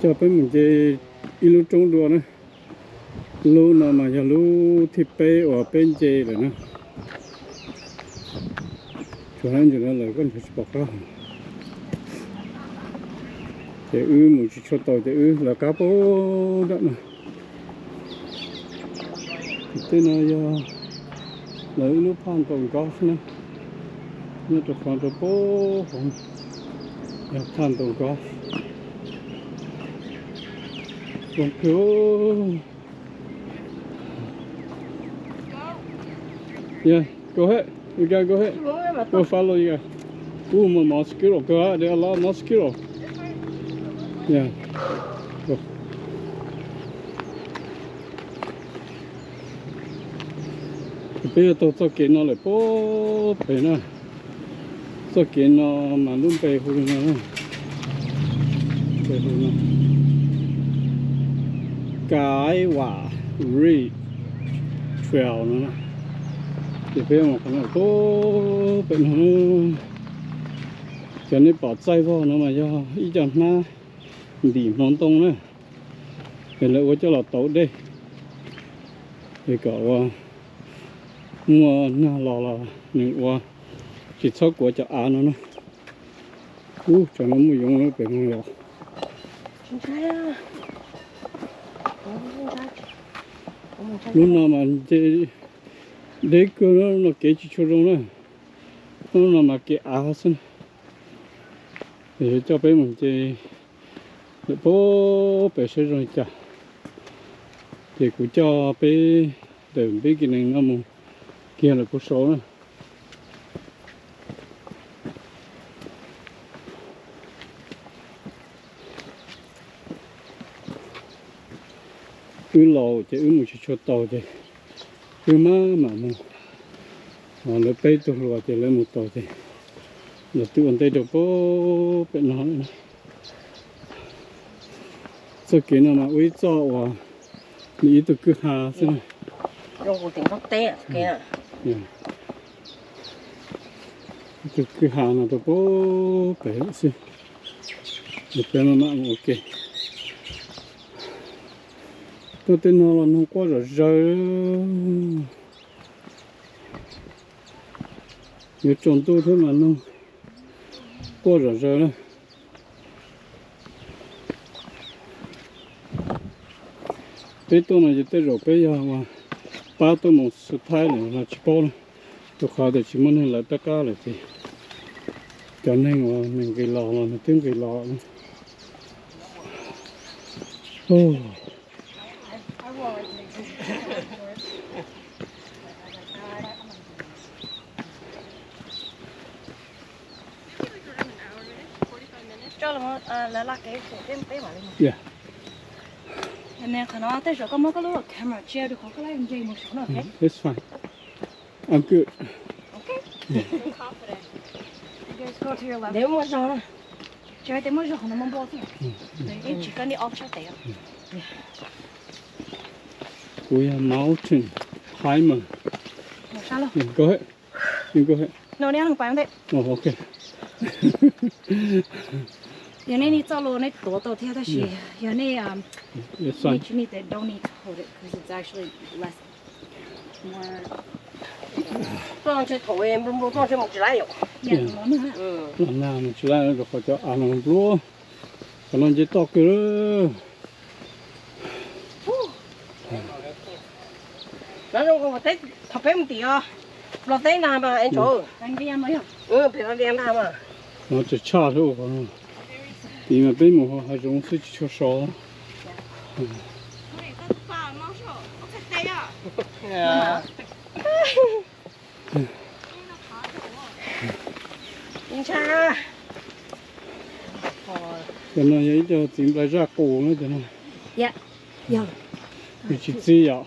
Coj peb mus nce ib lub roob dua na. Lub no mas yog lub thib peb uas peb nce lawm na. Tsuas hais ntsis no lawm koj nrhiav tsis pom qab. Ces wb mus tsis tshua tau ces wb lawv qab pem nram no. Tej no yog lawv ib lub phaj ntaus golf na, nyob rau qhov rau pem hauv yog phaj ntaus golf. Zoo kawg. Yeah, go ahead. You guys go ahead. We'll follow you guys. Ooh, more mosquito. Go out there, a lot of mosquito. Yeah. Go. Peb yuav taug txoj kev no lawm pem pem na. Txoj kev no mas lub npe hu li no, npe hu no, Kaiwa Ridge Trail no. Ces peb mus qhov no pem no. Cov nej pom txaij vog no mas yog ib co hnab ntim hmoov ntoo na, es lawv ua coj los tauv dej, es kom ua muaj nag los los nws ua tsis txhob kuav cov av no na. Ub, cov no muaj yoov pem no yom. Lub no mas nce deb kawg, lub no kev tsis tshua zoo na. Lub no mas kev av xwb. Yuav coj peb mus nce lawm pem pem saib zoo li cas. Ces kuv coj peb ntawm beginning no mus kiag lawm puag saud na. Wb laus ces wb mus tsis tshua tau ces wb maj mam mus. Lawv peb tug hluas ces lawv mus tau ces lawv twb ua ntej rau pem no lawm. Txoj kev no mas ua ib txoj uas nws ib tug kwj ha xwb. Ib tug kwj ha no rau pem pem lawm xwb. Ces peb maj mam mus ua ke. Tuaj tej no los noog quaj zom zaws. Yuav tsaus ntuj thiab mas noog quaj zom zaws na. Peb tuaj no ces tej zaum peb yog uas pab tuaj mus xwb thaib lawm los tsis paub na, rau qhov tias tsis muaj neeg lawv rov qab lawm ces cov neeg uas nws nqis los los nws twb nqis los. Yeah. Qhov no tej zaum koj muab koj lub camera tsiaj rau qhov koj laij nce mus saum no, ok? It's fine. I'm good. Ntev muaj zog na. Tsis hais tias muaj zog qhov no muaj npua xwb. Ib tsis koj niaj ob tshab tes. Kuv yog mountain climber. Go ahead. You go ahead. No, no, no, oh, okay. Yog nej nej txoj lus nej tuav tau thiab tab sis yog nej, um, nej tsis need to, don't need to hold it because it's actually less. Toj ntshe thaum nplua nplua toj ntshe mus tsis laib yom. Los nag mus tsis laib rau qhov cov av no nplua. Qhov no nce toj kawg lawm. Thaum peb mus tim os, Nplog teb ntag mas es ntsav. Pem Nplog tias ntag mas. No tseem tshaj thiab qhov no. Tim mas peb mus hav zoov xwb tsis tshua sov. Cov no yog ib co txiv nplai zaj qus na cov no. Yog tsis txi yom?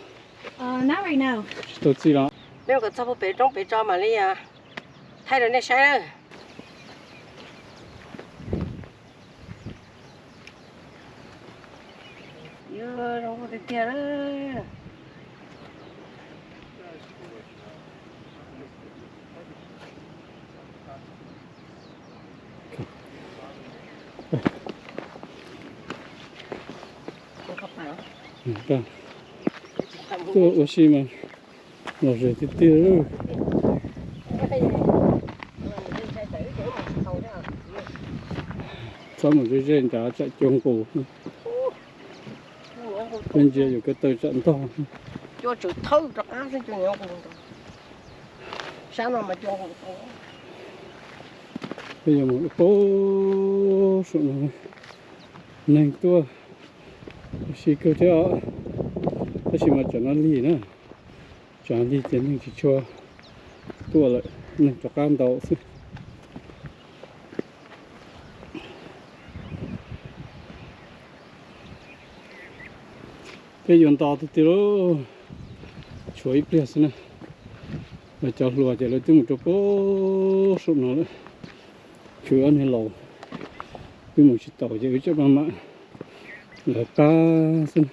Tsis tau txi los. Peb mus kom txog puag pem roob pem tso mam li thaij rau nej saib na. Zoo tiag tiag. Tuaj ua si mas lom zem tiag tiag. Txhob mus ze ze nrad tsam cua nqus. Peb ntsia yuav ko taw tsam ntog. Peb yuav mus pab saum no, neeg tuaj ua si kawg thiab os. Tab sis mas tsam no lig na, tsam lig ces neeg tsis tshua tuaj lawm, neeg rov qab ntau xwb. Peb yuav nto tiag tiag lauj, tshuav ib pliag xwb na. Lawv cov hluas ces lawv twb mus rau pab saum no lawm, tshuav ob niag laus twb mus tsis taus ces wb tseem maj mam lawv qab xwb.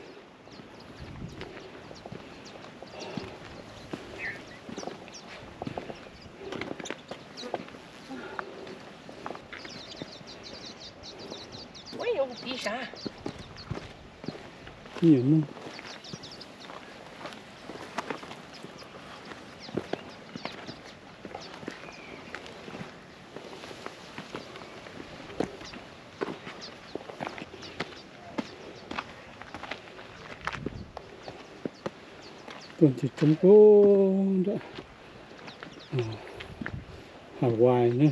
Tuaj ncig roob puag nram Hawaii na.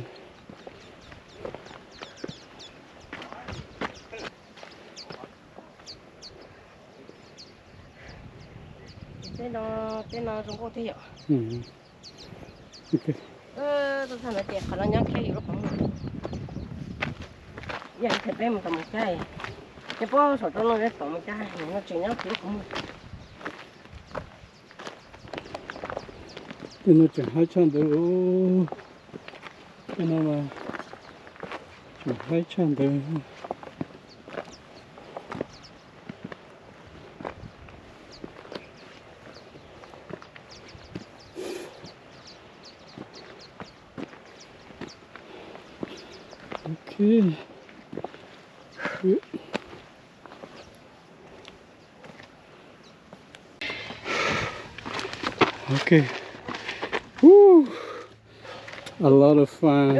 Tej no zoo nkauj thiab yom. Tuaj txog no ces qhov no nyob kiag yus lub qhov muag. Yog ib thaum peb mus tom Mus Cab, nej paub saum roob no peb tom Mus Cab no tseem nyob kiag lub qhov muag. Tej no tseem haib tshaj ntawd. Tej no mas tseem haib tshaj ntawd. Ok. Ok. Woo. A lot of fun.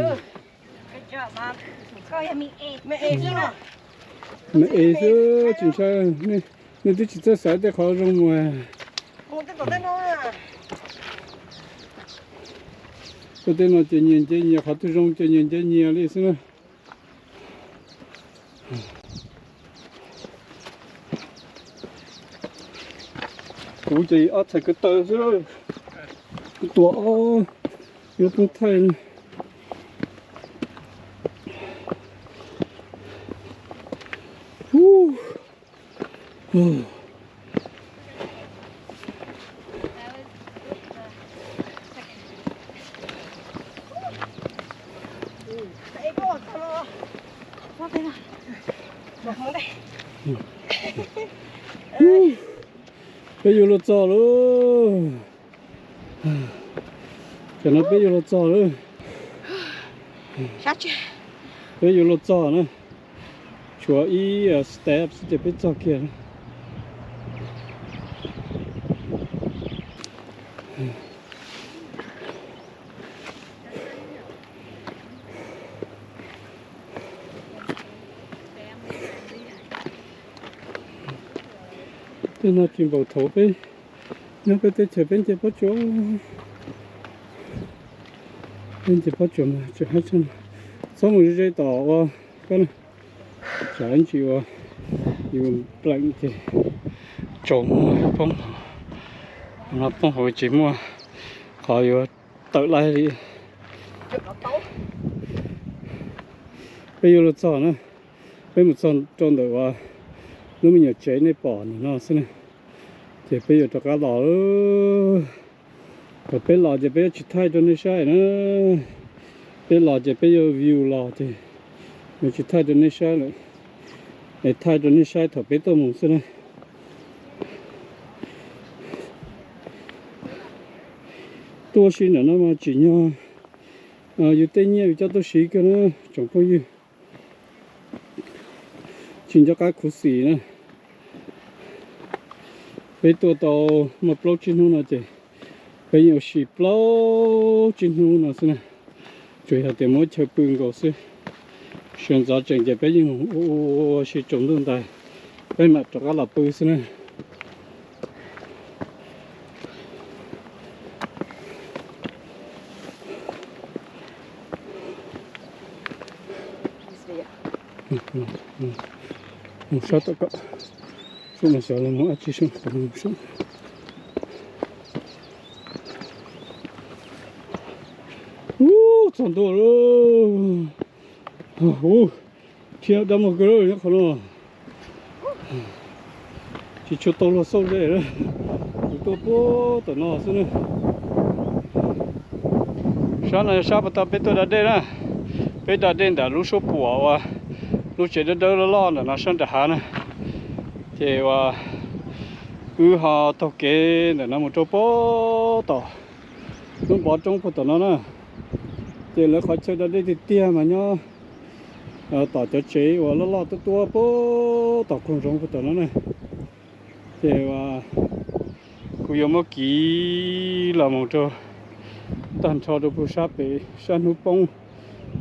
Me es xwb tsis ntshai. Nej twb tsis txawj xaiv tej qhov zoo mus. Tuaj tej no ces nyias nce nyias, qhov twg zoo ces nyias nce nyias li xwb na. Kuv ces ob txhais ko taw xwb, tua ob yuav poob thaij. Peb yuav luag txog lawm. Tam no peb yuav luag txog lawm. Peb yuav luag txog na. Tshuav ib step xwb ces peb txog kiag. Tej no tsis npaum thaum peb nyob peb teb chaws peb nce pob tsuas. Peb nce pob tsuas mas tseem haib tshaj. Txhob mus ze ze tom ua koj na, tsam ib ntsis ua yus pleem ces tsaus muag poob. No poob hauv tsis muaj qhov yuav tawm laij li. Peb yuav luag txog na, peb mus txog rau ntawm uas lub me nyuam tsev nej pom ntawm no xwb na, ces peb yuav rov qab los lawm. Thaum peb los ces peb yuav tsis thaij rau nej saib na. Peb los ces peb yuav view los ces yuav tsis thaij rau nej saib lawm, es thaij rau nej saib thaum peb tuaj mus xwb na. Tuaj si ntawm no mas tsim nyog yus tej nyiaj yus coj tuaj siv kiag na tsoom phooj ywg. Tsis nco qab khuv xim na. Peb tuaj tau muaj plaub tsib hnub no ces peb yeej ua si plaub tsib hnub no xwb na, tsuas yog tias muab chaw pw nkaus xwb. Sawv ntxov tsees ces peb yeej ua ua si tsaus ntuj ntais, peb mam rov qab los pw xwb na. Mus sab tom ko, xub no xyov lawv mus dab tsi sab. Ub, txog ntua lawm. Ub, thiab dab muag kawg nyob qhov no. Tsis tshua tau luag xauj ze, kuv tuaj puag tom no xwb na. Sab no sab puag ta peb tuaj da dej na, peb da dej ntawm lub suab puam uas lub tsev dawb dawb loj loj ntawm no sab nram hav na. Ces uas wb ho taug kev ntawm no mus rau puag tom lub npov roob puag tom no na. Ces lawv qhov chaw da dej tiag tiag mas nyob tom cov tsev uas loj loj tuab tuab puag tom koog zoov puag tom no na. Ces uas kuv yuav muab kiv los mus rau tag nrho rau puag sab pem sab hnub poob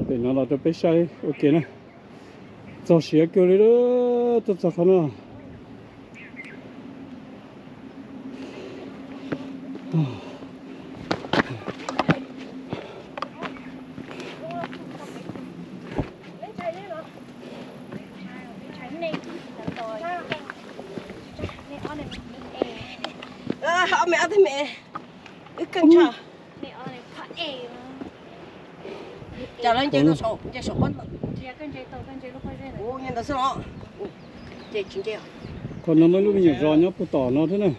pem no los rau peb saib ua ke na. Txog siav kawg li, tuaj txog qhov no. Qhov no muaj lub me nyuam zos nyob puag tom no thiab na,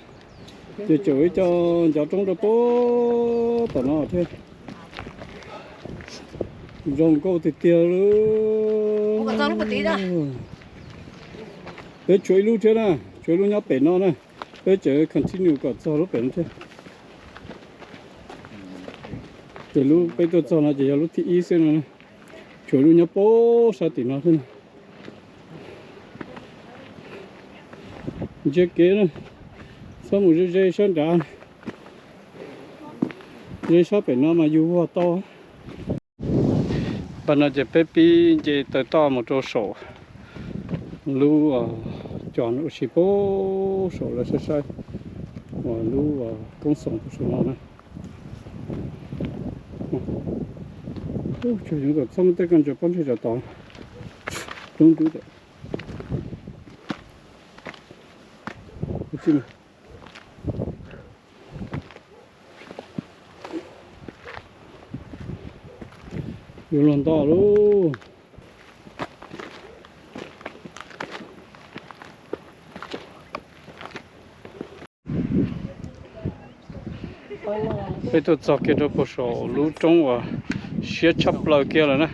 ces tseem ib co ncov roob rau puag tom no thiab. Zoo nkauj tiag tiag li. Peb tshuav ib lub thiab na, tshuav ib lub nyob pem no na, peb tseem continue kom txog lub pem no thiab. Ces lub peb tuaj txog no ces yog lub thib ib xwb no, tshuav lub nyob puag sab tim no thiab na. Ntsia kev na, txhob mus ze ze sab nrad, ze sab pem no mas yus vuag tau. Npaj no ces peb pib nce taw toj mus rau saum lub cos ua si puag saum lawv saib saib uas lub koob xoom puag saum no na. Tsuas yog kom txhob muaj tej koj ntsaws pob ntseg tsam tod. Dub ntub tawm. Yuav luag nto lauj. Peb tuaj txog kiag rau puag saum lub roob uas siab tshaj plaws kiag lawm na.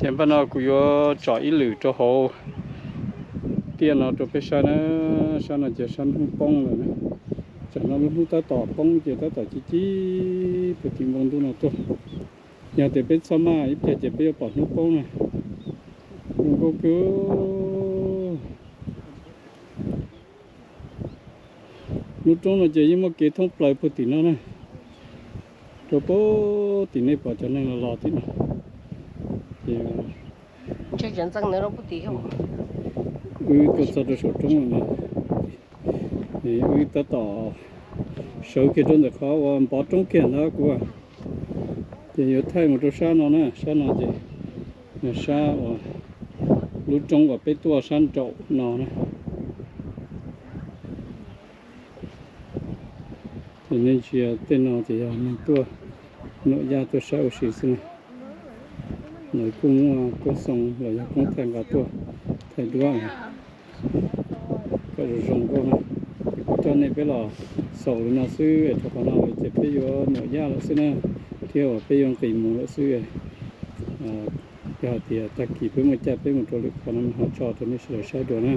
Ces npaj no kuv yuav tsom ib lwm rau hauv tiaj no rau peb saib na. Sab no ces sab hnub poob lawm na. Tsam no lub hnub tab tom poob ces tab tom ci ci puag tim npoo ntuj no tuaj. Yog tias peb txhob maj ib pliag ces peb yuav pom hnub poob na. Zoo nkauj kawg. Lub roob no ces yeej muaj kev thoob plaws puag tim no na, rau puag tim nej pom cov neeg los los tim no. Ces wb tuaj txog rau saum roob no, wb tab tom sawv kiag rau ntawm qhov uas npov roob kiag ntawd kuv, ces yuav thaij mus rau sab no na. Sab no ces sab uas lub roob uas peb tuaj sab nraum no na. Ces nej ntsia tej no ces yog neeg tuaj nuam yaj tuaj saib ua si xwb na. Lawv kuj muaj koob xoo los yog koob thaij nqa tuaj thaij duab kom zoo zoo nkauj na. Ces kuv coj nej peb los xaus li no xwb, rau qhov no ces peb yuav nuam yaj lawm xwb na, thiab uas peb yuav nqis mus lawm xwb. Yog hais tias tag kis peb muaj caij peb mus rau lwm qhov no ho tso rau nej sawv daws saib dua na.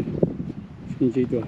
Sib ntsib dua.